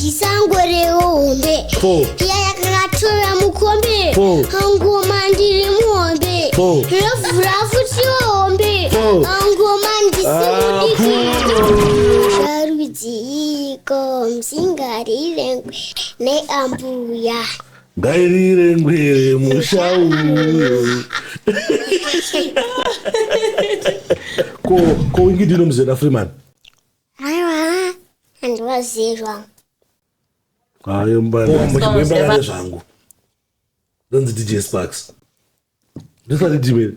Ndadyisa ngwere hombe. Iya yakakatora mukombe. Ngoma ndiri muhombe. Rovhura futi hombe. Ngoma ndisimudiki. Zvarudziiko musingarirengwe neambuya. Ngairire ngwere musha uyu. Ko ko wingi ndino muzena Freeman. Aiwa, handivazivi zvangu. Hayo mbana. Muchimboimba kare zvangu. Ndonzi DJ Sparks. Ndisati ndimere.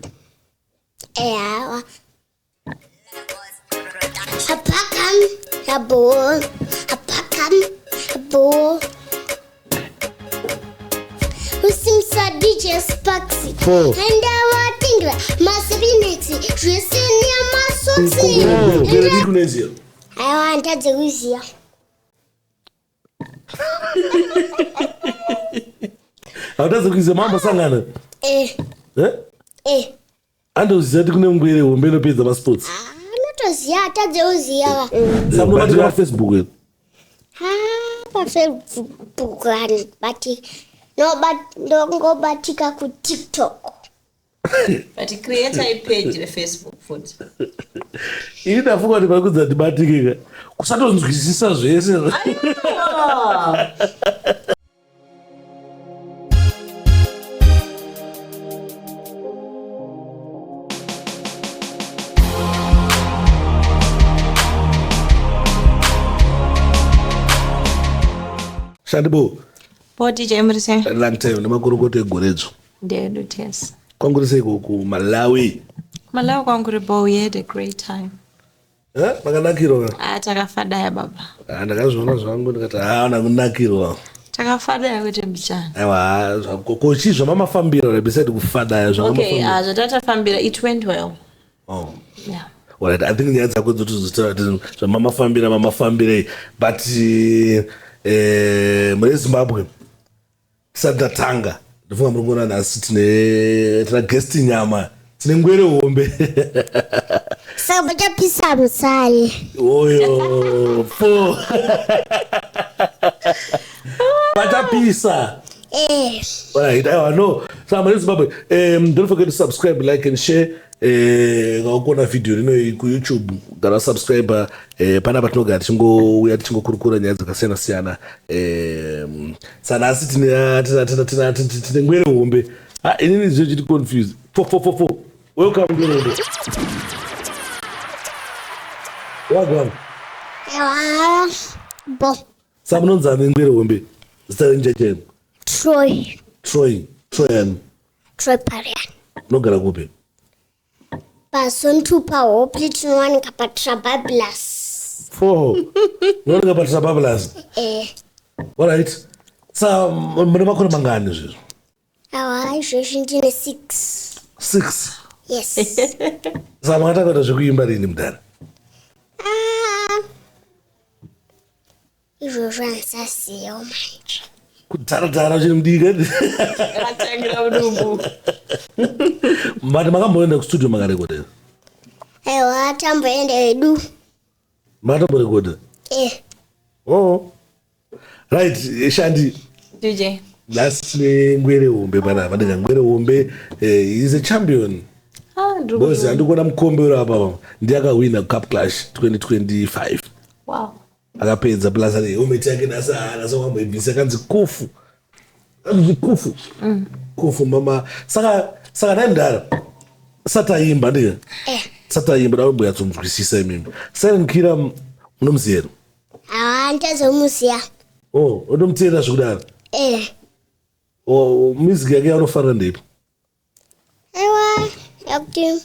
Eyawa. Apakam, abo, apakam, abo. Usimsa DJ Sparks. Ndavatingira masipinetsi zvese nemasotsi. Ngwere diki unoiziva? Aiwa, handitadze kuiziva. Hautadze kuiziva mambosangana? Eh. Eh? Eh. Andoziva kuti kune ngwere hombe inopedza masports. Anotoziva, atadze kuziva. Saka munobatika paFacebook here? Ha, paFacebook handibati. Ndongobatika kuTikTok. But create a page reFacebook futi. Ini ndafunga kuti pari kunzi handibatike ka. Kusatonzwisisa zvese. Aiwa. Shandibo. Bo DJ muri sei? Long time nemakorokota egoredzvo. Ndedu tese. Kwanguri seiko kuMalawi? Malawi kwanguri bo, we had a great time. Eh, makanakirwa? Ah, takafadaya baba. Ah, ndakazviona zvangu ndikati ah, nakunakirwa. Takafadaya kuti mbichana. Aiwa, ko chii zvamamafambira right beside kufadaya zvamamafambira? Okay, ah, zvatatafambira it went well. Oh. Yeah. Alright, I think nyaya dzako dzotozotaura kuti zvamamafambira mamafambirei but eh, mune Zimbabwe tisati tatanga ndofunga muri kuona nhasi tine tina guest nyama tine ngwere hombe saka pachapisa musari oyo fo pachapisa eh. Alright, aiwa no saka mune Zimbabwe don't forget to subscribe, like and share. Ukaona video rino kuYouTube gara subscribe. Panapa tinogara tichingouya tichingokurukura nyaya dzakasiyana siyana. Sanhasi tine ngwere hombe. Inini zvino chiti confused. 4 4 4 4. Welcome ngwere hombe. Wagwan. Ewa. Bo. Sa munonzani ngwere hombe? Zita renyu chaicho? Troy. Troy. Troyan. Troy Parian. Unogara kupi? Pazone 2 paHopley tinowanika paTrabablas. 4. Unowanika paTrabablas? Eh. Alright. Sa mune makore mangani izvezvo? Awa, izvezvi ndine 6. 6? Yes. Sa makatanga kuita zvekuimba rini mudhara? Ah. Izvozvo handisazivawo manje. Kudhara-dhara uchiri mudiki. Akatangira mudumbu. But makamboenda kustudio makarekodera? Aiwa, tamboenda hedu. Makatomborekodha? Eh. Oh. Right, Shandi. DJ. Nhasi tine ngwere hombe panapa. Ndika ngwere hombe is a champion. Ah, Because handikuona mukombe uri apa ndiye akahwina Cup Clash 2025. Wow. Akapedza plus ane helmet yake nhasi haana saka wamboibvisa kanzi kufu. Kanzi kufu. Kufu mama. Saka saka nhai mudhara. Sataimba ndika. Eh. Sataimba dawo mboyatsonzwisisa imimi. Silent Killer munomuziva here? Ah, ndichazomuziva. Oh, unomuteerera zvekudaro? Eh. Oh, music yake yaunofarira ndeipi? Aiwa, yakuti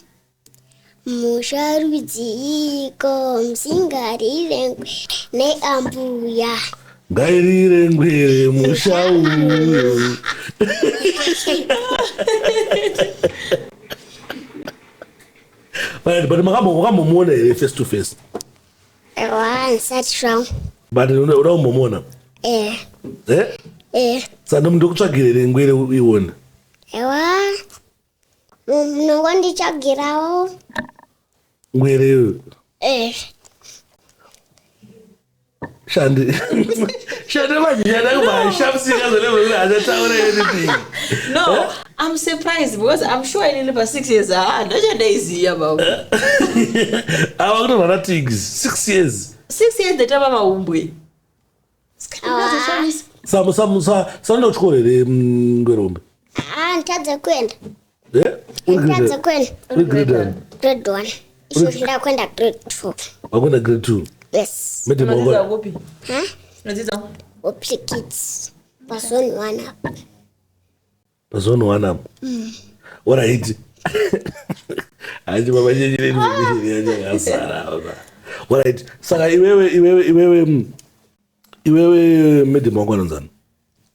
musha rudziiko musingarirengwe neambuya. Ngairire ngwere musha uyu. But makambomuona here face to face? Aiwa, handisati zvangu. But unoda kumbomuona? Eh. Eh? Eh. Saka ndokutsvagire here ngwere ione? Aiwa, munongonditsvagirawo. Ngwere iyoyo? Eh. Shandi. Shandi manje shandi akubashamisika zolevho kuti hachataura anything. No, I'm surprised because I'm sure inini pa6 years ah ndachandaiziya baba. Ava kutorwara tigs 6 years. 6 years ndatamba mahumbwe. Awa. Sa sa sa sanoenda kuchikoro here Ngwerombe? Ah, nditadze kuenda. Eh? Uri grade- Nditadze kuenda. uri grade one? Grade 1. Izvozvi ndakuenda grade 2. Wakuenda grade 2. Yes. Madam Unodzidza wako. kupi? Huh? Unodzidza kupi? Hope Kids. Pazone 1 apa. Pazone 1 apo. Alright. Hachi baba chenyire information yacho yakazara apa. Alright. Saka iwewe iwewe iwewe iwewe madam wako anonzani?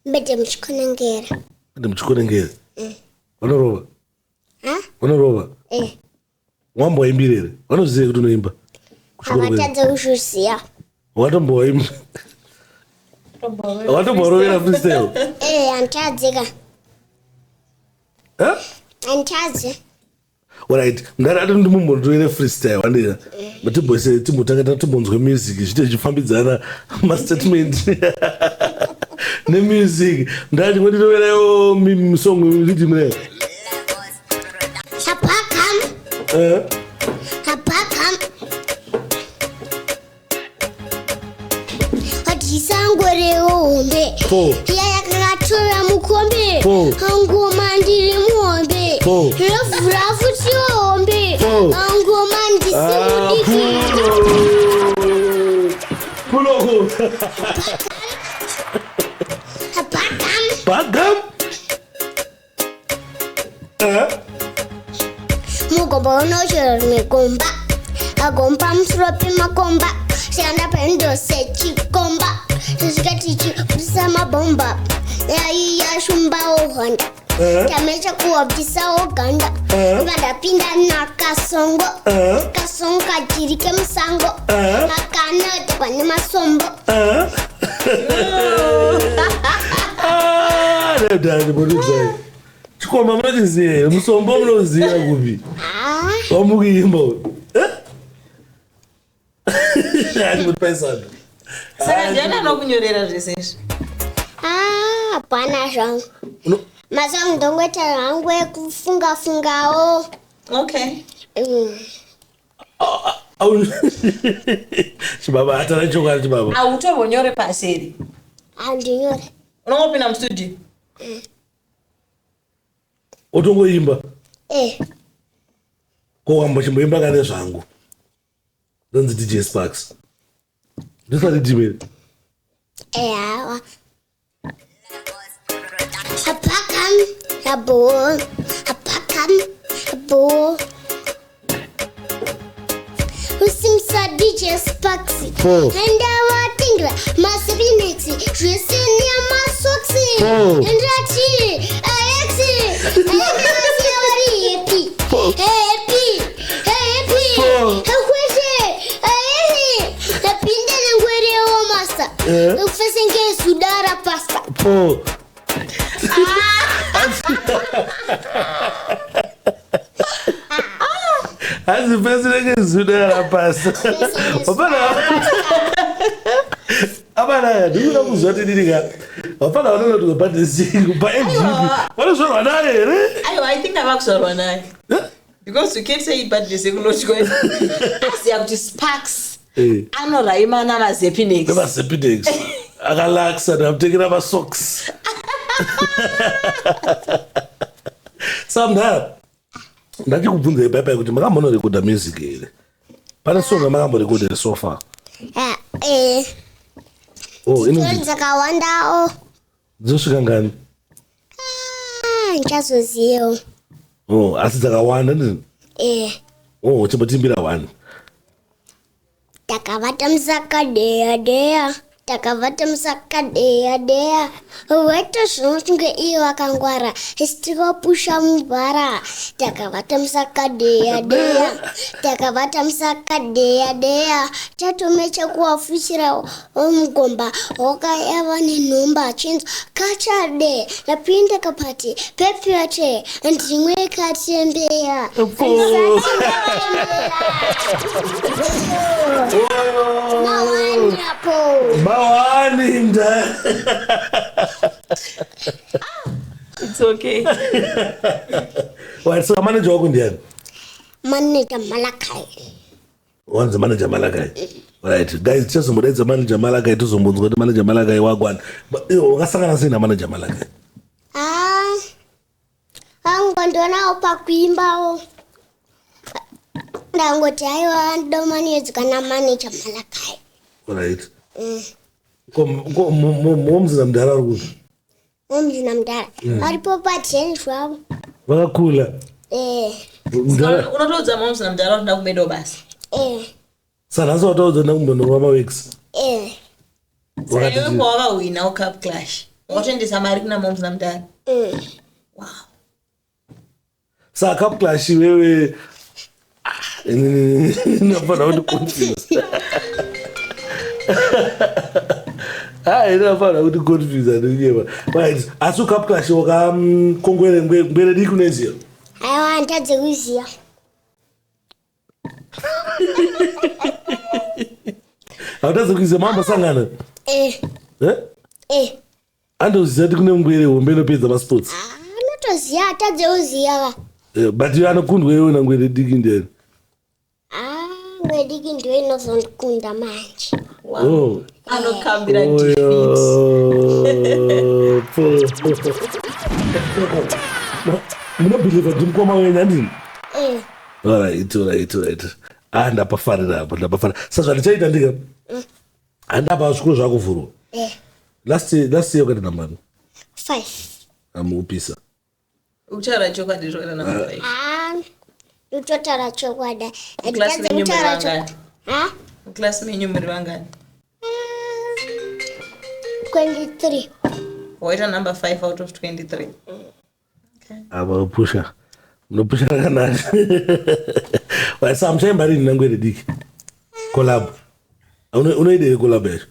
Madam Chikonengera. Madam Chikonengera. Vanorova. Ha? Vanorova. Eh. Wamboimbira here? Vanoziva kuti unoimba? Kuchikoro kwenyu. Havatadze kuzviziya. Watomboimba. Watomborovera freestyle. Eh, handitadze ka. Eh? Handitadze. Alright, ndari ati ndimumborovere freestyle wandira. Timbose timbotanga timbonzwe music zviite zvichifambidzana mastatement nemusic. Ndati ngondiroverewo song rhythm re. Hapakam. Eh? Hapakam. Hatisangorewo hombe. Four. Iya yakakatora mukombe. Four. Ngoma ndiri muhombe. Four. Rovhura futi hombe. Four. Ngoma Ah, ndisimudiki. pulo. Pulo. Hapakam. Bagam. Eh? Mugomba unochera rimwe gomba. Agomba musoro pemakomba. Shanda pendo sechikomba. Tisvika tichibvisa mabhomba. Yaiya shumba wohonda. Eh? Tamecha kuwabvisa woganda. Eh? Ndapinda nakasongo. Eh? Kasongo kachiri kemusango. Eh? Akanotekwa nemasombo. Eh? Ah, ndadani bodudzai. Chikomba munochiziva here? Musombo munoziva kupi? Ah, Wamukuimba uyu. Eh? Hati kuti paisana. Saka ndiani anokunyorera zvese izvi? ah, hapana zvangu. Uno- Mazangu ndongoita hangu ekufunga fungawo. Okay. Chibaba atara chokwadi chibaba. Hautombonyore pasi here? Handinyore. Unongopinda mustudio. Otongoimba. Eh. Ko wamba chimboimba kane zvangu. Ndonzi DJ Sparks. Ndisati dimere. Ewa. Apakam, abo, apakam, abo. Usimsa DJ Sparks. Four. Ndawatingra masipinexi, zvese nemasoksi. Four. Ndati Alexi, ndati vari happy. Four. Happy, happy. Four. Kweshe, happy. Ndapinda nengwerewo master. Eh. Ufese ngezudara pasta. Po. Hanzi pesi renge zuda rapasa. Hapana. Hapana, ndikuda kuzwa kuti dini ka. Hapana vanonoti kubhadhisi kubva MGP. Vanozvarwa naye here? Aiwa, I think avakuzvarwa naye. Eh? Because you kept saying badness ekunotya. Aziya kuti Sparks Eh. anoraima namazepinex. Nemazepinex. Akalaksa ndamutengera masocks. Samda. Ndachikubvunzai paipai kuti makambonorekodha music here? Pane song yamakamborekodha here so far? Eh, eh. Oh, Story inonzi dzakawandawo. dzinosvika ngani? Ah, ndichazoziyewo. Oh, asi dzakawanda ndini. Eh. Oh, chimbotimbira one. Takavata musaka deya deya. Takavata musaka deya deya. Waita zvinokunge iye wakangwara. Isi tikapusha mubhara. Takavata musaka deya deya. Takavata musaka deya deya. Chatume chekuwafushira omugomba. Wakayava nenhomba chinzwa kachade. Ndapinda kapati. Pepiyate. Ndimwe katembeya. Oh. Mawani. Mawani apo. Mawani mda. It's okay. Right, so manager wako ndiani? Manager Malakai. Wanzi manager Malakai. Right, guys, tichazombodaidza manager Malakai tozombonzwa kuti manager Malakai wagwana. But iwe wakasangana sei namanager Malakai? Ah. Angondionawo pakuimbawo. Ndangoti aiwa ndomanedzwa kana manager Malakai. Right. Ko ko momzina mudhara ari kupi? Momzina mudhara. Aripo pateni zvavo. Vakakula. Eh. Mudhara. Unotoudza moms namudhara kuti ndakumbedawo basa. Eh. Sanhasi wataudza ndakumbonorwa maweeks. Eh. Saka iwe pawakahwina ucup clash wakatoendesa mari kuna moms namudhara. Wow. Saka cup clash iwewe ah, inini ndinofanira kuti confuse. Ah, ndinofanira kuti confuse andikunyema. Right, asi cup clash wakakongwere ngwere diki unoiziva? Aiwa handitadze kuziva. Hautadze kuiziva mambosangana? Eh. Eh? Eh. Andoziva kuti kune ngwere hombe inopedza masports. Ah, anotoziva atadze kuziva ka. Eh, but iwe anokundwa iwe nangwere diki ndiani? Ah, ngwere diki ndiyo inozondikunda manje. Wow. Oh. Anokambira defeat. Oyo. Munobhilivha kuti mukoma wenyu handini? Eh. Alright, alright, alright. Ah, ndapafarira apo, ndapafarira. Saka zvandichaita ndika handapa zvikoro zvakuvhurwa. Eh. Last year wakaita nambani? 5. Amupisa. Uchataura chokwadi zvakaita number 5. Ah, ndototaura chokwadi. Muklasi Handitadze menyu muri kutaura vangani? chokwadi. Ha? Muklasi menyu muri vangani? 23. Waita number 5 out of 23. Okay. Apa pusha. Munopusha rakanaka. Right, so muchaimba rini nangwere diki? Collab. Unoida here collab yacho?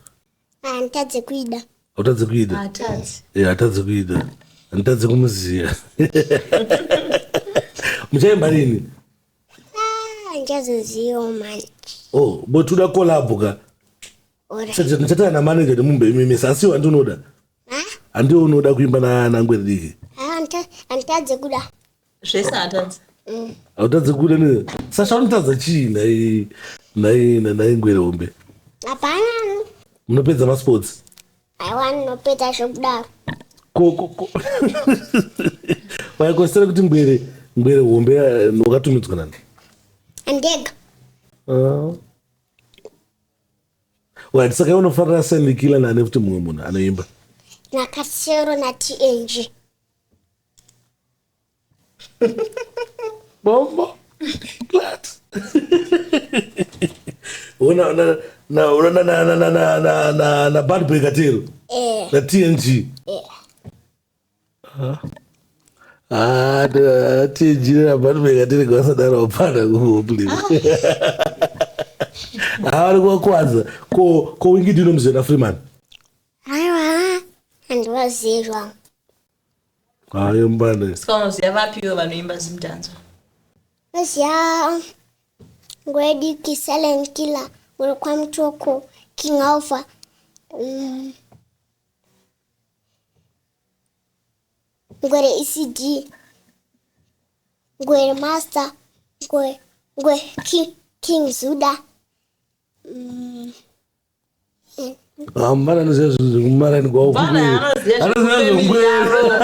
Handitadze kuida. Hautadze kuida? Atadzi. Eh, hatadze kuida. Handitadze kumuziva. Muchaimba rini? Ah, handichazozivawo manje. Oh, but uda collab ka. Alright. Ndichatana namanager nemumbe imimisa asi iwe handinoda. Ha? Handiwe unoda kuimba nangwere diki. Ah, handitadze kuda. Zvese atadzi. Hautadze kuda ne. Sasha unotadza chii nhai nhai nhai ngwere hombe? Hapana. Munopedza masports. Aiwa ndinopedza zvekudaro. Ko ko ko. Vaikosera kuti ngwere ngwere hombe wakatumidzwa nani? Andega. Ah. Right, saka iwe unofarira Sandikila nani futi mumwe munhu anoimba? Nakasero na TNG. Bombo. Glad. Una na na una na na na na na na na Bad Boy Katero. Eh. Na TNG. Eh. Ah, na TNG na Bad Boy Katero kwasadaro hapana kuhopli. Ah, vari kuwakwadza. Ko ko wingi dino muzena Freeman. Aiwa. Handivazivi zvangu. Hayo mbana. Saka unoziva vapiwe vanoimba zimdanzo. Noziva ngwere diki Silent Killer, ngwere kwaMutoko, King Alpha. Ngwere ECD, ngwere Master, ngwere ngwere King, King Zuda. Ah, mbana anoziva zvinhu zvekumarani kwawo. Mwana anoziva Anoziva zvekufamily zvekungwere. yavo.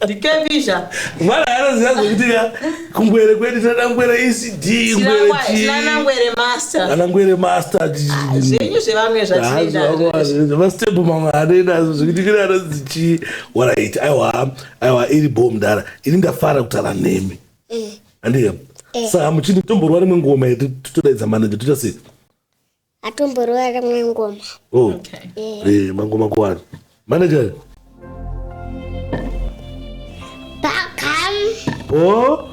Ndikepisha. Mwana anoziva zvekuti ka kungwere kwedu tinoda ngwere ECD, ngwere chi. Tinana ngwere master. Ana ngwere master. Zvenyu zvevamwe zvatinoita. Mastepu mamwe anoenda zvekuti kune anonzi chii. Alright, aiwa, aiwa iri bho mudhara. Ini ndafara kutaura nemi. Handika? Saka muchini tomborwa rimwe ngoma yetu totodaidza manager toita sei? Atomborova rimwe ngoma. Oh. Okay. Eh, mangoma kuwani. Manager. Bakam, Oh,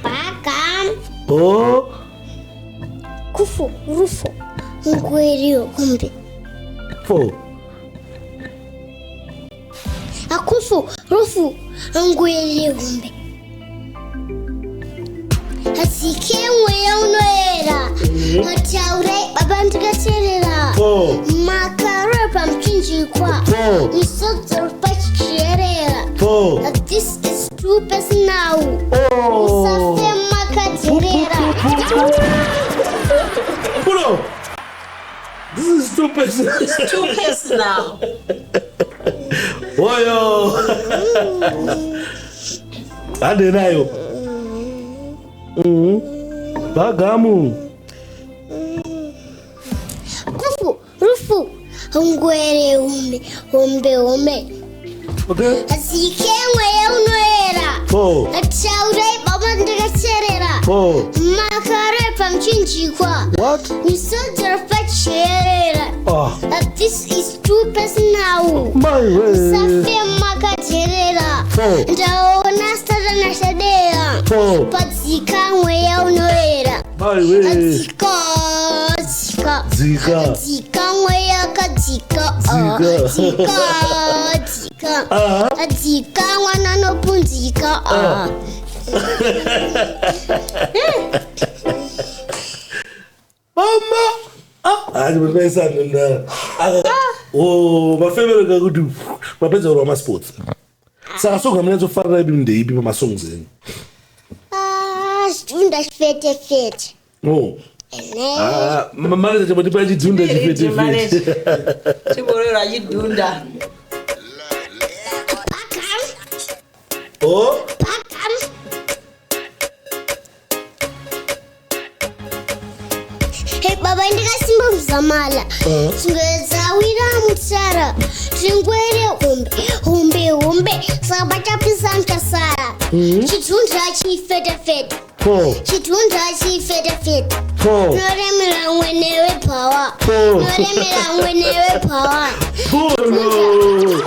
bakam, oh. kufu, rufu, ngwere hombe. Four. Akufu, rufu, ngwere hombe. Hadzike mweya unoera. Taurai baba ndikateerera. Four. Makaro pamuchinjikwa. Four. Misodzi pachierera. Four. This is too personal. Oh. Musafe makadherera. Pulo. This is too personal. Too personal. Oyo. Hande nayo. Bagamu. Kufu, rufu, ngwere hombe, hombe hombe. Okay. Hadzike mweya unoera. Four. Taurai baba ndikateerera. Four. Makaro pamuchinjikwa. What? Misodzi pachierera. Ah. This is too personal. My way. Musafe makadherera. Four. Ndaona satana shadera. Four. Padzika mweya unoera. My way. Dzika, dzika. Dzika. Dzika mweya kadzika. Dzika. Dzika, dzika. Ah. Dzika mwana nopunzika. Ah. Mama. Ah, hayi maisana mndala. Oh, mafevereka kuti mapedza kurwa masports. Saka song yamunatsofarira ipi ndeipi pamasongs enyu? Ah, chidunda chifetefete. Oh. Ene. Ah, manager chimbotipa chidunda chifetefete. Chiborero achidunda. Pakam, Oh. pakam. Hey baba ndikasimba muzamala. Zvingwe dzawira mutsara. Zvingwere hombe, hombe, hombe. Saka pachapisa muchasara. Chidunda chifetefete. Four. Chidunda chifetefete. Four. Noremera mwene wepawa. Four. Noremera mwene wepawa. Pulo.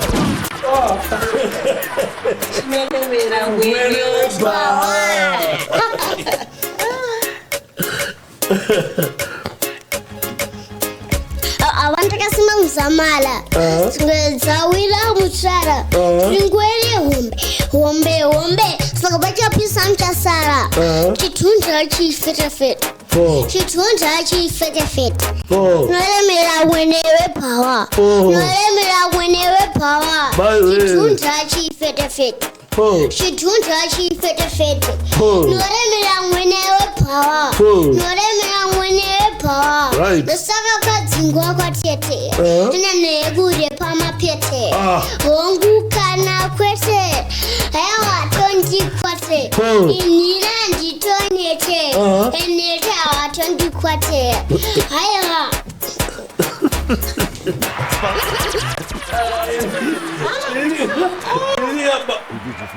Chinoremera mwene wepawa. Ava ndakasimba muzamala. Zvingwe dzawira mutsara. Zvingwere hombe, hombe, hombe. Saka pachapisa muchasara. Chidunda chifetefete. Four. Chidunda chifetefete. Four. Noremera mwene wepawa. Oh. Noremera mwene wepawa. Mai we. Chidunda chifetefete. Four. Chidunda chifetefete. Oh. Noremera mwene wepawa. Oh. Noremera mwene wepawa. Right. Ndosaka kadzingwa kwatete. Tine nekure pamapete. Ah. Hongu kana kwete. Haiwa tondikwate. Oh. Inira nditonete. Enete hawatondikwate. Haiwa.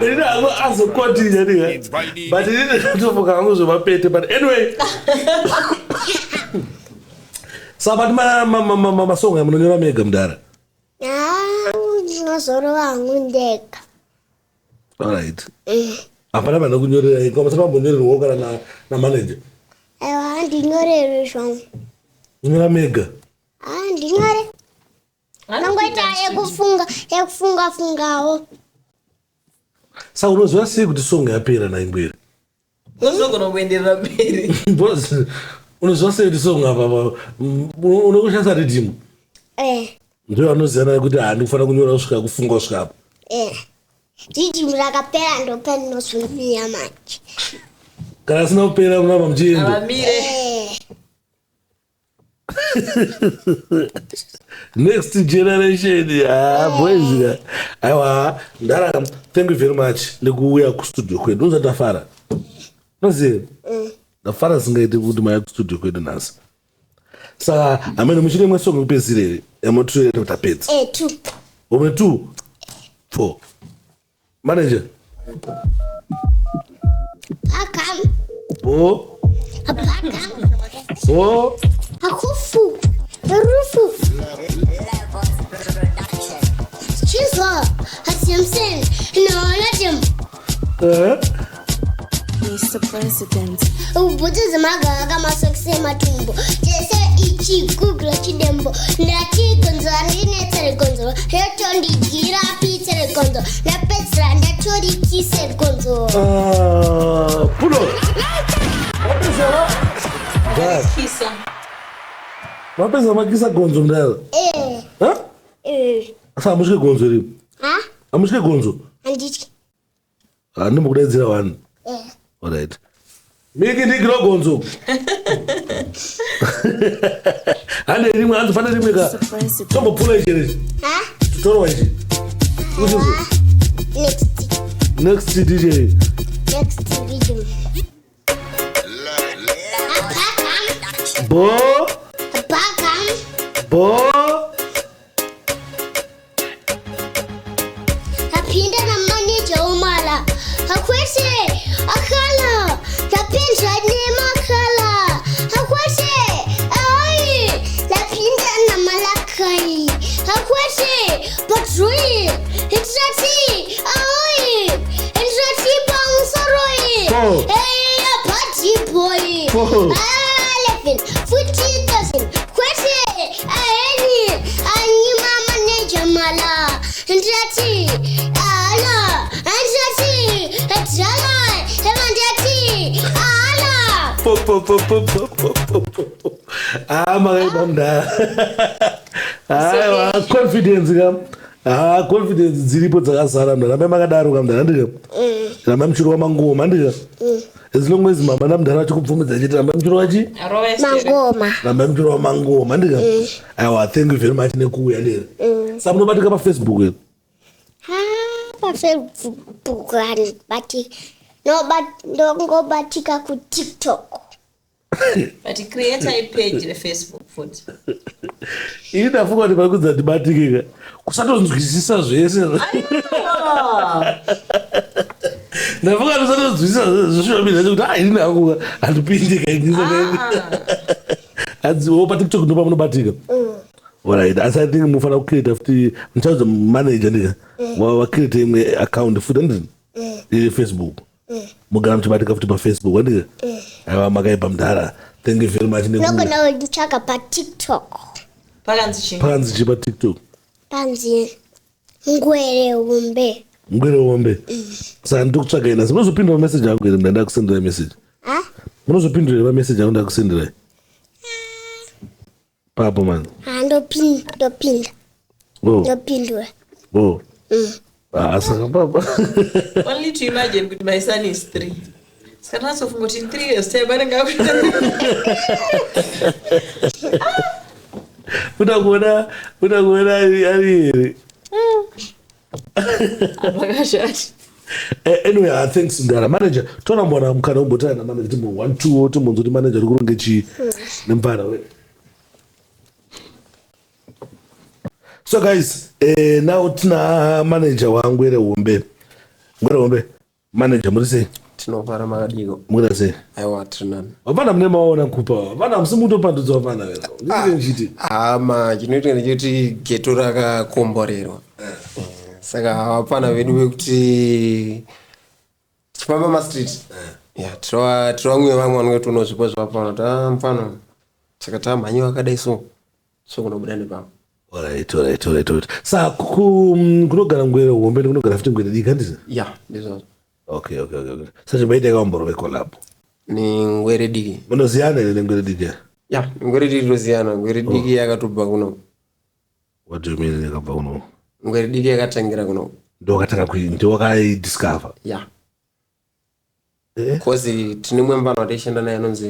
Ini hangu azokwatinya ndika. But inini ndatofoka hangu zvemapete but anyway. Saka but masongo amunonyora mega mudhara. Ah, ndinozorova hangu ndega. Alright. Hapana vanhu kunyorera ngoma saka mambonyorerwawo kana namanager. Aiwa handinyorerwi zvangu. Nyora mega. Handinyore. Nongoita yekufunga, yekufunga fungawo. Saka unoziva sei kuti song yapera naingwere? Unozogona kuenderera mberi. Because unoziva sei kuti song apa unokushandisa ridhimu. Eh, Ndiyo anoziyana kuti handikufanira kunyora kusvika kufunga kusvika apa. eh. Ridhimu rakapera ndopandinozomira manje. Kana asina kupera munamba muchienda. Avamire. Eh. Next generation. Ah, boys. Aiwa, ndara thank you very much nekuuya kustudio kwedu. Unozva ndafara. Unoziva? Ndafara singaiti kuti mauya kustudio kwedu nhasi. Saka hamene muchine imwe song yekupedzisira here yamotoita kuti tapedza. Eh, two. Omwe 2 4. Manager. Pakam, 4 pakam. 4 Akufu, rufu. Chizwa, Hasimsen, no, Eh? Mr. President. Bvudzi dzemagaka masokisi ematumbu chese ichi google chidembo ndati gonzo randinetse regonzo retondidyira pitse regonzo ndapedzisira ndatorikise gonzo Ah, pulo. Mapedza makisa gonzo mudara. Eh. Ha? Eh. Saka hamutye gonzo here? Ha? Hamutye gonzo? Handityi. Ha, ndimokudaidzira one. Eh. Alright. Miki ndigiro gonzo. Hande rimwe, hanzi pane rimwe ka. Mr. President. Tombopfula ichi here. Ha? Tutorwa ichi. Kuti Next. next DJ. Next rhythm. Apakam. Bo Apakam. bo Apinda namaneja umala. Akwese. Akhala. Tapinda nemakhala. Akwese. Ai. Lapinda namalakai. Akwese. Patrui. Intrati. Ai. Intrati pangsaroi. Four. Hey, party boy. Four. 11, 14,000. Kwese. Aeni. Anyima manager mala. Intrati. Ala. Intrati. Ajala. Evandati. Ala. po po po po po po po po. po. Ah, makaipa mudhara. Aiwa, confidence ka. Ah, confidence dziripo dzakazara mudhara. Rambai makadaro ka mudhara ndika. Rambai muchirova mangoma ndika. As long as mama namudhara vachikubvumidza chete rambai muchirova chi? Mangoma. Rambai muchirova mangoma ndika. Aiwa, thank you very much nekuuya ndika. Saka munobatika paFacebook here. Ha, paFacebook handibati. Ndongobatika kuTikTok. But create ipage refacebook futi. Ini ndafunga kuti pari kunzi handibatike ka. Kusatonzwisisa zvese. Ndafunga kuti usatonzwisisa zvesocial media zvacho kuti ah ini hangu handipindi ka ini. Hanzi wo paTikTok ndo pamunobatika. Alright, asi I think mufanira kucreata futi muchaudza manager ndika. Wacreate imwe account futi handiti? Iri Facebook. Mugara muchibatika futi paFacebook handika? Aiwa makaipa mudhara. Thank you very much nekuuya. Nogona kunditsvaga paTikTok. Pakanzi chii? Pakanzi chii paTikTok? Panzi ngwere hombe. Ngwere hombe. Saka ndikutsvaga ina. Munozopindura message angu here mudhara ndakusenderai message. Ha? Munozopindura here message angu ndakusenderai? Papo man. Ha, ndopinda. Ndopinda. Oh. Ndopindura. Oh. Ah, saka papa. Only to imagine kuti my son is 3. Saka ndinatsofunga kuti in 3 years time anenge Kuda kuona, kuda kuona ari ari here. Akashati. Anyway, thanks mudhara. Manager, torambona mukana umbotana namanager timbo 1 2 timbonzwa kuti manager uri kuronge chii nemupfana we. So guys, now tina manager waNgwere Hombe. Ngwere Hombe, manager muri sei? Tinofara makadiko. Muri sei? Aiwa tiri nani. Vapana mune maona kupa. Vapana musi mutopandudza vapana wena. Ndiri ndichiti. Hama chinoitika ndechekuti geto rakakomborerwa. Saka vapana vedu vekuti tichifamba mastreet. Ya, tiri vamwe vamwe vanenge tionozvipo zvavapana kuti ah mufana. Saka tamhanyi wakadai so. So kunobuda nepapo. Alright, alright, alright, alright. Saka kunogara Ngwere Hombe nekunogara futi Ngwere diki handiti? Ya, ndizvozvo. Okay, okay, okay. okay. Saka chimboita kamborove collab. Ni Ngwere diki. Munoziyana here neNgwere diki? Ya, Ngwere diki toziyana. Ngwere diki yakatobva kuno. What do you mean yakabva kuno? Ngwere diki yakatangira kuno. Ndowakatanga kui ndowakaidiscover. Ya. Eh? Cause tine mumwe mufana wataishanda naye anonzi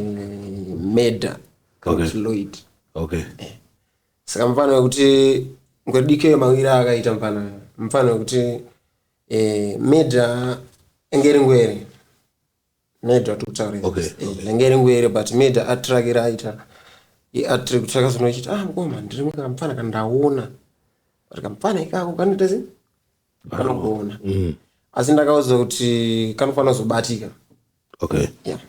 Meda. Okay. Kuti Lloyd. Okay. Saka mufana wekuti Ngwere diki iyo mawira akaita mufana. Mufana wekuti Meda enge ngwere. Meda tikutaura. Okay, Enge ngwere but Meda atrakira aita. Iatri kutsvaka zvinochiti ah mukoma ndiri kamufana kandaona. But kamufana ikako kanoita sei? Kanogona. Asi ndakaudzwa kuti kanofanira kuzobatika. Okay. Yeah.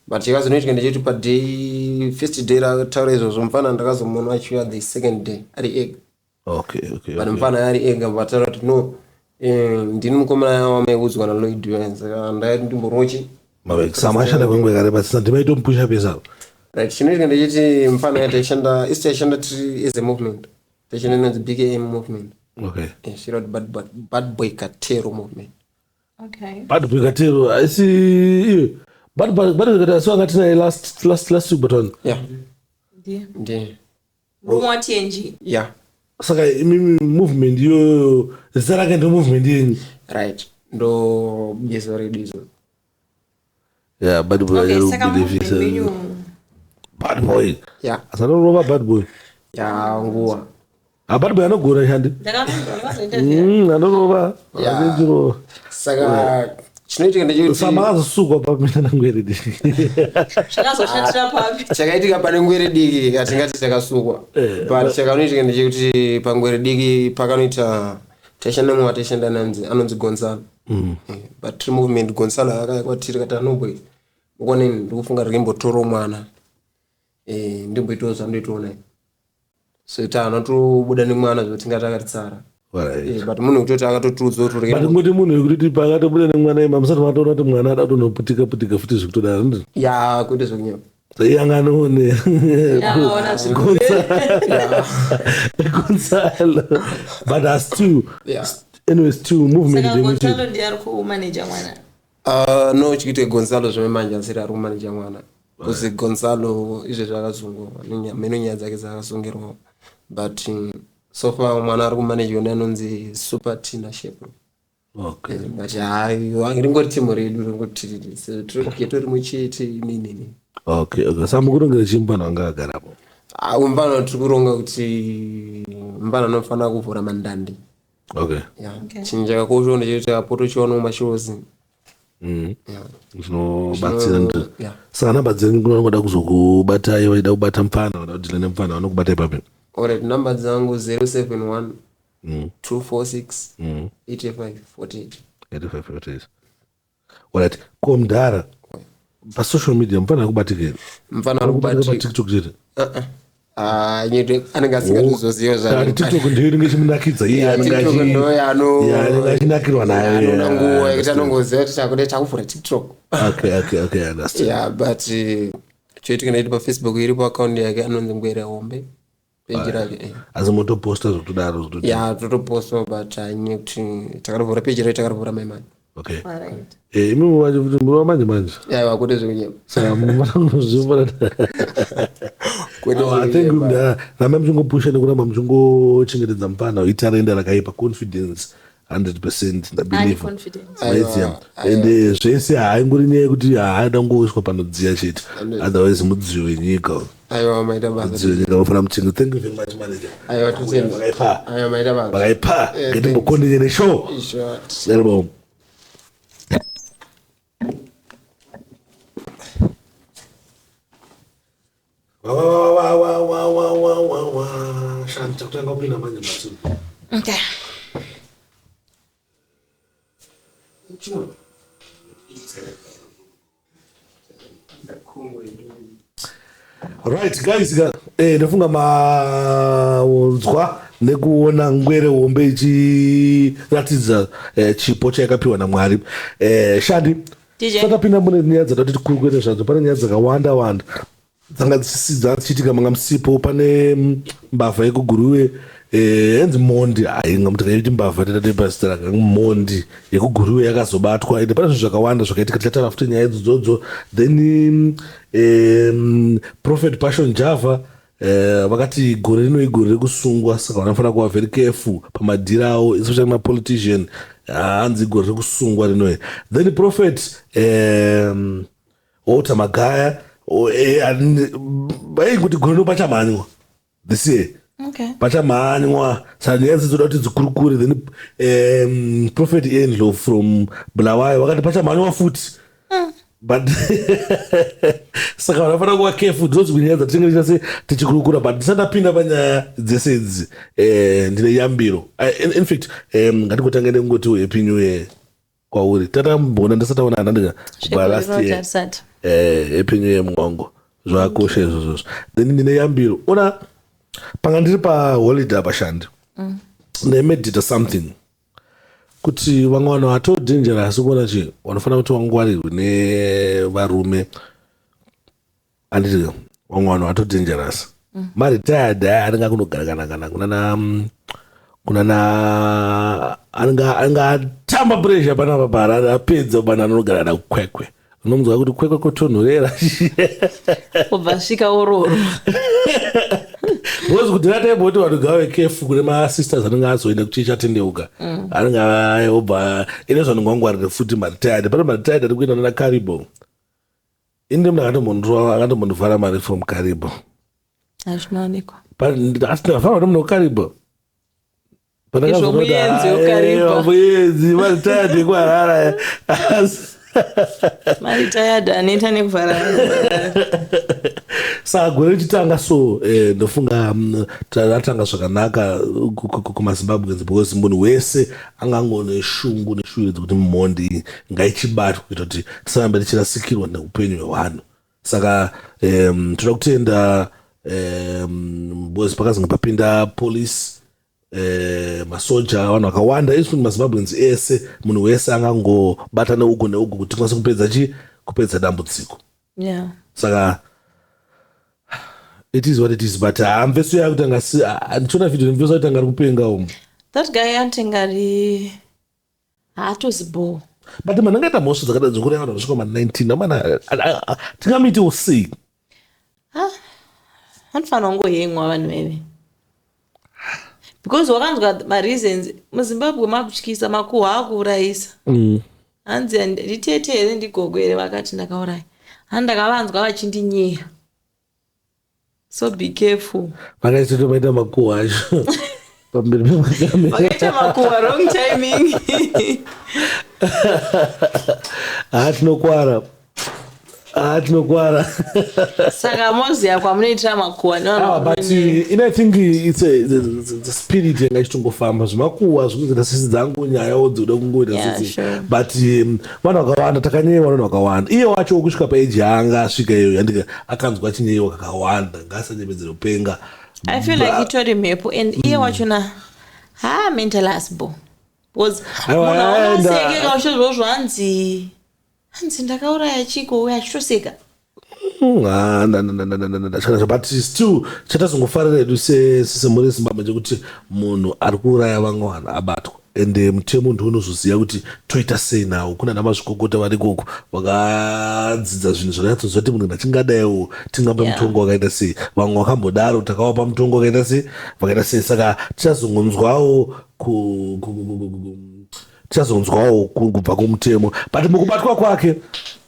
But chakazonoitika ndechekuti paday first day rataura izvozvo mufana ndakazomuona achiuya the second day ari ega. Okay, okay. But okay. mufana ari ega vataura kuti no ndini mukomana wamaiudzwa naLloyd Wayne saka ndakati ndimborochi. Mavek, samashanda kwengwe kare pasina ndimaitomupusha pesa apa. Right, chinoitika ndechekuti mufana uya taishanda isu taishanda tiri as a movement. Taishanda inonzi BKM movement. Okay. Zvireva kuti bad boy katero movement. Okay. Bad boy katero asi iwe. Bad boy katero asi wanga tinaye last week but one. Yeah. Ndiye. Ndiye. Murume waTNG. Yeah. Saka imimi movement iyoyo zita rake ndo movement yenyu. Right. Ndo gezo redu izvo. Yeah, bad boy. Okay, saka movement yenyu. Bad boy. Yeah. Asanorova bad boy. Yeah, nguwa. Ah, bad boy anogona shandi. Ndakamuinterview. Anorova. Yeah. Anechiro. Saka chinoitika ndechekuti Sama akazosukwa pamina nangwere diki. Zvakazoshatira papi? Chakaitika pane ngwere diki hatingati takasukwa. Eh, But chakanoitika ndechekuti pangwere diki pakanoita taishanda mumwe wataishanda nanzi anonzi Gonzalo. But tiri movement Gonzalo akauya kwatiri kati anobwe mukoneni ndikufunga ndikimbotorawo mwana. Ndimboitawo zvandoitawo naye. So tahana tobuda nemwana zvekuti tingati akatitsara. Alright. But munhu wekutoti akatotiudza kuti But urike ngoti munhu wekuti pakatobuda nemwana ima musati matoona kuti mwana ada kutonoputika putika futi zvekutodaro ndizvo. Ya, kwete zvekunyepa. Iye anga anoone. Akaona zviri Gonzalo. But as two. Yeah. Anyways, two movement Saka ndekuti. Gonzalo ndiye ari kumaneja mwana. No, chikuite Gonzalo zvemanje asiri ari kumaneja mwana. Kuzi Gonzalo izvezvi akasungwa mheno nyaya dzake dzakasungirirwa. But so far mwana ari kumanejwa neanonzi Super Tina Shepro. Okay. But hayi ringori timu redu ringoti tiri geto rimwe chete ninini. Okay, okay. Saka mukurongera chii mupana wanga agarapo? Mupana tiri kuronga kuti mupana anofanira kuvhura mandandi. Okay. Yeah. Chinhu chakakosha ndechekuti apote uchionawo mashows. Yeah. Zvinobatsira ndizvo. Yeah. Saka namba dzenyu kuna vanoda kuzokubatai vaida kubata mupana, vanoda kudhila nemupana vanokubata ipapi? Alright, namba dzangu 071 246 85 48. 85 Alright. Ko mudhara pasocial media mupana akubatika here? Mupana ari Anokubatika kubatika. paTikTok chete. Ah, nyete anenge asingatozoziva Kana zvaari. TikTok ndiyo inenge ichimunakidza iye Yeah, anenge TikTok ndo Yeah, anenge achinakirwa nayo. anoona Yeah, nguva yekuti understand. anongoziva kuti takuda takuvhura TikTok. Okay, okay, okay, I understand. Yeah, but choitika ndaiti paFacebook iripo account yake anonzi Ngwere Hombe peji rake. Asi motoposta zvekutodaro zvekutoti. Yeah, totoposta but hanyaya kuti takatovhura peji rake takatovhura mai mani. Okay. Alright. Imimi wacho kuti muri wamanje manje. Yeah, kwete zvekunyepa. Saka munozvifana. Kwete I think zvekunyepa. ramba muchingopusha nekuramba muchingochengetedza mupana itarenda rakaipa confidence 100% Ane ndabelieve. confidence. Maiziya. Ende zvese haingori nyaya yekuti haada kungoiswa panodziya chete. Otherwise mudziyo wenyika. Aiwa, maita basa. Mudziyo wenyika unofanira muchinge. Thank you very much manager. Aiwa, totenda. Vakaipa. Aiwa, maita basa. Vakaipa. Eh, Ngatimbokondenye neshow. Sure. Nerbo. Wa wa wa wa wa wa wa wa. Shanta kutanga kupinda manje mbatso. Okay. Right guys, ndofunga manzwa nekuona ngwere hombe ichiratidza chipo chayakapiwa naMwari. Shandi, DJ. satapinda mune nyaya dzatati tikurukure zvadzo, pane nyaya dzakawanda wanda dzanga dzichiitika manga musipo. Pane mbavha yekuGuruve, yanzi mondi, hai ngamuti kaiti mbavha tatati pazita raka mondi yekuGuruve yakazobatwa. Ende pane zvinhu zvakawanda zvakaitika, tichataura futi nyaya idzodzo. Then Prophet Passion Java vakati gore rino igore rekusungwa, saka vanofanira kuva very careful pamadhiri avo, especially mapolitician. Hanzi gore rekusungwa rinoyi. Then Prophet Walter Magaya vainguti gore rino pachamhanywa this year. Okay. Pachamhanywa, saka nyaya idzi dzoda kuti dzikurukure. Then Prophet Endlow from Bulawayo vakati pachamhanywa futi, but saka vanofanira kuva careful. Ndodzi kunyaya dzatinenge tichase tichikurukura, but ndisandapinda panyaya dzese idzi, ndine yambiro. In fact, ngatingotange nekungoti happy new year kwauri. Tatamboona ndisataona handandika kubva last year. Zvekuriro Happy new year mwangu, zvakosha izvozvozvo. Then ndine yambiro. Ona, panga ndiri paholiday pashandi, ndaimedita something kuti vamwe vanhu vato dangerous kuona chi vanofanira kuti vangwarirwe nevarume, handiti? Vamwe vanhu vato dangerous maretired aya anenge akunogara kana kunana anenge atamba pressure panapa paharare, apedza pana anonogara naKwekwe. Unomunzwa kuti Kwekwe kotonhorera. Kubva svika ororo. Because kudhara taimboti vanhu ngave careful kune masisters anenge azoenda kuchechi atendeuka. Anenge obva ine zvanongwangwarire futi maretired. Pane maretired ari kuenda nana Karibo. Ini munhu akatombondirova akatombondivhara mari from Karibo. Hazvinowanikwa. Asina kuti munhu weKaribo. Izvo muenzi weKariba. Muenzi maretired ekuHarare. Maretired anoita nekuvhara. Saka gore richitanga so ndofunga ratanga zvakanaka kumaZimbabweans because munhu wese angangone shungu neshuviro dzekuti mhondi ngaichibatwa kuita kuti tisarambe tichirasikirwa neupenyu hwevanhu. Saka toda kutenda because pakazenge papinda police, masoja, vanhu vakawanda, isu maZimbabweans ese, munhu wese angangobata neugo neugo kuti tikwanise kupedza chi kupedza dambudziko. Saka it is what it is, but hamveso yakutanga ndichiona video mveso yakutanga ari kupenga umu. That guy antenga ari haatozi bho. But munhu angaita mhosva dzakadai dzokureva vanhu vasvika ma19 amana, tingamuitewo sei? Anofanira kungohengwa vanhu veve because wakanzwa mareasons muZimbabwe makutyisa, makuhwa akuurayisa. Hanzi nditete here, ndigogo here vakati ndakauraya, hani ndakavanzwa vachindinyeya, so be careful. Vakaitito maita makuhwa acho pamberi pemakamera. Vakaita makuhwa wrong timing. Ha, tinokwara, ha, tinokwara. Saka moziya kwamunoitira makuhwa. Ah, but in I think it's a spirit yanga ichitongofamba zvemakuhwa zvikuzoita sisi dzangu nyayawo dzoda kungoita sisi. But vanhu vakawanda takanyeyiwa, vanhu vakawanda, iye wacho kusvika paeji yaanga asvika iyoyo yandika akanzwa achinyeyiwa kakawanda, ngaasanyepedzere kupenga. I feel like itori mhepo and iye wachona ha mental asibo because Aiwa, munhu aenda. aungaseke kausho hanzi ndakauraya chiko uye achitoseka. Ah, na, but still chatazongofarira hedu semhuri yeZimbabwe chekuti munhu ari kuuraya vamwe vanhu abatwa, ende mutemo ndiunozoziva kuti toita sei nawo. Kuna namazvikokota vari ikoko vakadzidza zvinhu zvakanyatsoziva kuti munhu kana achingadaiwo tingape mutongo wakaita sei. Vamwe vakambodaro takavapa mutongo wakaita sei, vakaita sei. Saka tichazongonzwawo tichazonzwawo kubva kumutemo, but mukubatwa kwake,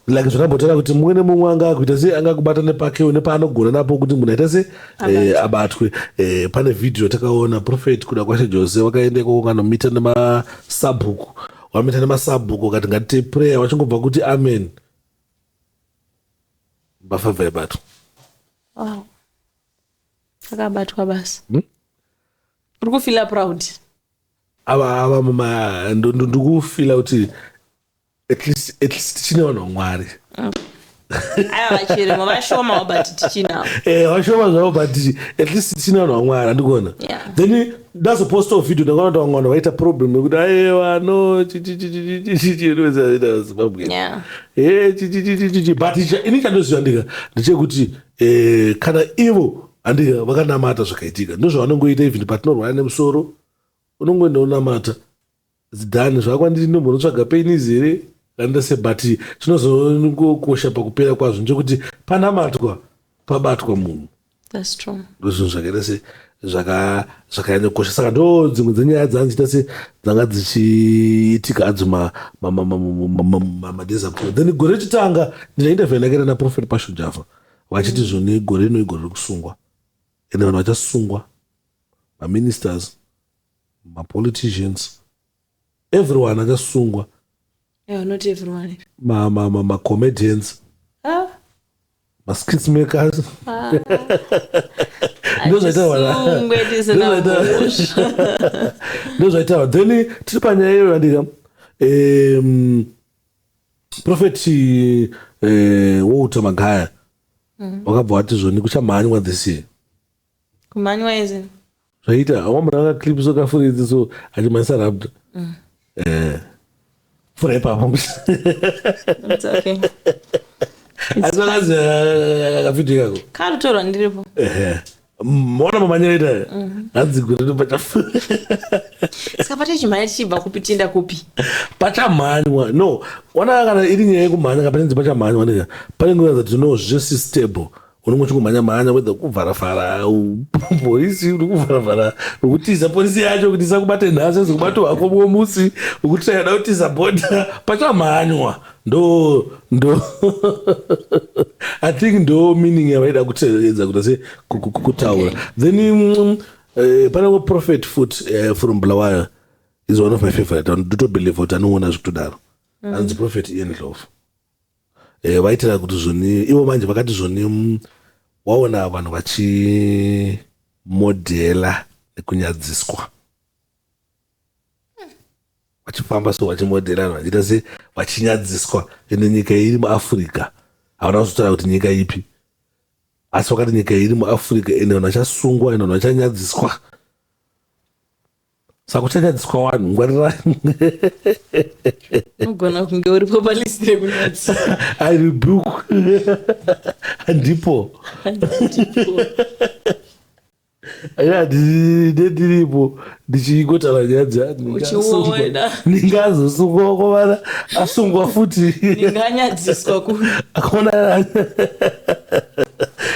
like zvandambotaura kuti mumwe nemumwe anga akuita sei, anga kubata nepakewo nepaanogona napo kuti munhu aita sei, abatwe. Pane vhidhiyo takaona Prophet Kuda Kwashe Jose vakaenda ikoko kanomita nemasabhuku, vamita nemasabhuku vakati ngatite prayer, vachingobva kuti amen, mbavha yabatwa. Wow. Akabatwa basi. Uri kufeela proud? Ava mama ndikufeela kuti at least tichine vanhu vaMwari. Aiwa, vachirimo vashomawo, but tichinavo. Vashoma zvavo, but at least tichine vanhu vaMwari, handikuona? Yeah. Then ndazopostawo video, ndakaona kuti vamwe vanhu vaita problem yekuti aiwa no chichichichichichichizimbabwe. Chichichichichi, but ini chandoziva ndika ndechekuti kana ivo handika vakanamata zvakaitika ndozvavanongoita. Even patinorwara nemusoro unongoenda unamata zidhani zvakwandiri, ndombonotsvaga pain here kanda se, but chinozongokosha pakupera kwazvo ndechekuti panamatwa, pabatwa munhu. That's true. Ndozvinhu zvakaita se zvakanyanyokosha. Saka ndo dzimwe dzenyaya dzanziita se dzanga dzichiitika adzo madays apfuura. Then gore rechitanga ndine interview yandakaita naProphet Passion Java vachiti zvoni gore rino igore rekusungwa, ende vanhu vachasungwa, maministers, mapoliticians, everyone achasungwa. Yeah, not everyone. Macomedians, Ah, maskits makers. Hatisungwe tisina mhosva. Ndozvaitaura. Then tiri panyaya iyoyo, andika Prophet Walter Magaya wakabva wati zvoni kuchamhanywa this year. Kumhanywa izi? Zvaita wambona kaclip so kafuridzi so achimhanyisa Raptor, pfuura ipapo. It's okay. Asi vakazi kavideo kako. Karutorwa ndiripo. Ehe, maona mamhanyiro aita, hanzi gore pacha Saka patechimhanya tichibva kupi tienda kupi? Pachamhanywa. No, ona kana iri nyaya yekumhanya kapanenzi pachamhanywa ndika panenge kuratidza kuti no, zvese stable. Unenge uchingomhanya mhanya whether kuvharafara polisi, uri kuvharafara ukutiza polisi yacho kuti isakubate nhasi, izokubata hako mumwe musi, ukuti yada kutiza bhodha, pachamhanywa. Ndo I think ndo meaning yavaida kuteedza kuti se kutaura. Then pane prophet futi from Bulawayo is one of my favorite. Ndotobelieve kuti anoona zvekutodaro. Anzi Prophet Ian Ndlovu. Vaitira kuti zvoni ivo manje vakati zvoni waona vanhu vachimodhela nekunyadziswa, vachifamba so vachimodhela, vanhu vachiita se vachinyadziswa. Ende nyika iri muAfrica, havana kuzotaura kuti nyika ipi, asi vakati nyika iri muAfrica, ende vanhu vachasungwa, ende vanhu vachanyadziswa. Saka kuchanyadziswa vanhu, ngwarirai. Unogona kunge uripo palist rekunyadziswa. I rebuke, handipo. Ndiripo ndichingotaura nyaya. Uchiona. Ndingazosungwa kwavana asungwa futi. Ndinganyadziswa ku Akaona.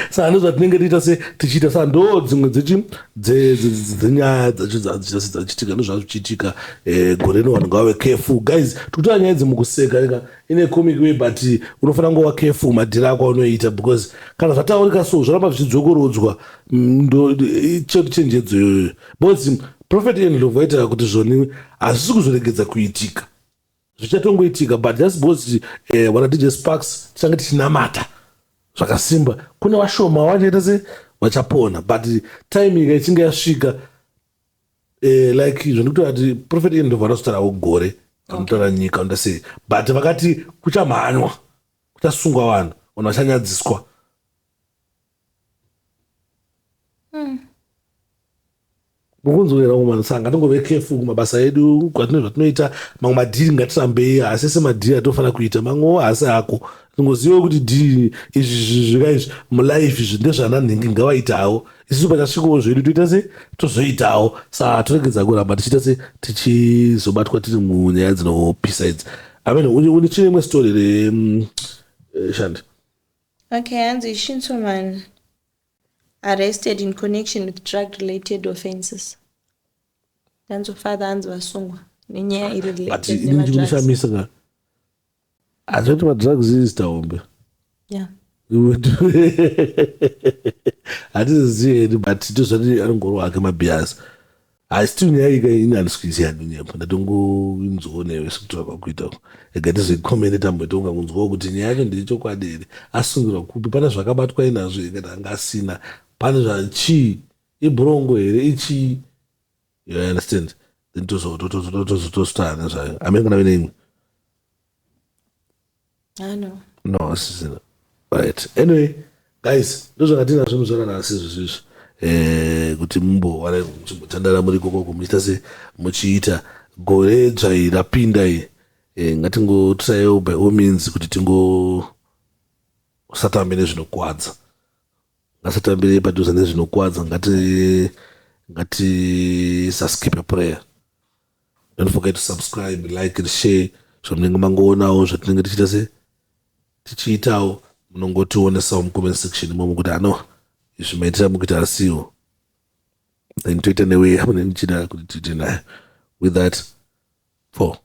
Saka ndozvatinenge tiita se tichiita. Saka ndo dzimwe dzechi dzenyaya dzacho dzachiita sedzachiitika, ndozvazvichiitika. Gore rino vanhu ngavave careful, guys. Tikutora nyaya idzi mukuseka ika ine comic way, but unofanira ngova careful madhiri ako aunoita, because kana zvataurika so zvoramba zvichidzokorodzwa. Ndo chenjedzo iyoyo, because Prophet Ndlovu vaitaura kuti zvoni hazvisi kuzoregedza kuitika, zvichatongoitika, but just because vana DJ Sparks tichange tichinamata zvakasimba, kune vashoma vachaita se vachapona, but time ika ichinge yasvika, like zvandikutora kuti Prophet Ndlovu vanozotaurawo gore, vanotaura nyika, vanoita sei, but vakati kuchamhanywa, kuchasungwa vanhu, vanhu vachanyadziswa. Mukunzwira umwe. Saka ngatingove careful kumabasa edu, kwatine zvatinoita. Mamwe madhiri ngatirambei, haasi ese madhiri atinofanira kuita, mamwewo haasi ako. Tingozivawo kuti dhiri izvi zvika izvi mulife izvi ndezvananhingi, ngavaitawo. Isusu pachasvikawo zvedu toita se tozoitawo. Saka toregedza kuramba tichiita se tichizobatwa tiri munyaya dzinopisa idzi. Amen. Une chine imwe story re shandi? Okay, hanzi Shinsoman arrested in connection with drug related offenses. Danzo father hanzi vasungwa nenyaya iri But related ini nemadrugs. chikundishamisa ka, hazvati madrugs izita hombe. Yeah. Hatizivi hedu, but tozvati anongorwa hake mabhiasi. Haisi nyaya ika ini handisi kuiziva, ndinyepa, ndatongoinzwawo newe sekutora kwakuita. Ega tizoikomende, tamboita ungangonzwawo kuti nyaya yacho ndeyechokwadi here, asungirwa kupi, pane zvakabatwa inazvo here kana anga asina, pane zvachii, ibhurongo here, ichii, you understand? Then tozotaura nezvayo. Amene kana vene imwe. Ah, no. No, asisina. Right, anyway guys, ndozvakatina zvinhu zvakanasi izvozvo izvi, kuti mumbowana muchimbotandara muri ikokoko, muchiita se muchiita gore dzvai rapinda iyi. Ngatingotraiwo by all means kuti tingo usatambe nezvinokwadza, ngasatambire padhuze nezvinokwadza, ngati ngatisaskipe prayer. Don't forget to subscribe, like and share zvamunenge mangoonawo zvatinenge tichiita se tichiitawo. Munongotionesawo mucomment section imomo kuti ano izvi maitira mukuita asiwo, then toita neway yamunenge muchida kuti tiite nayo. With that, four.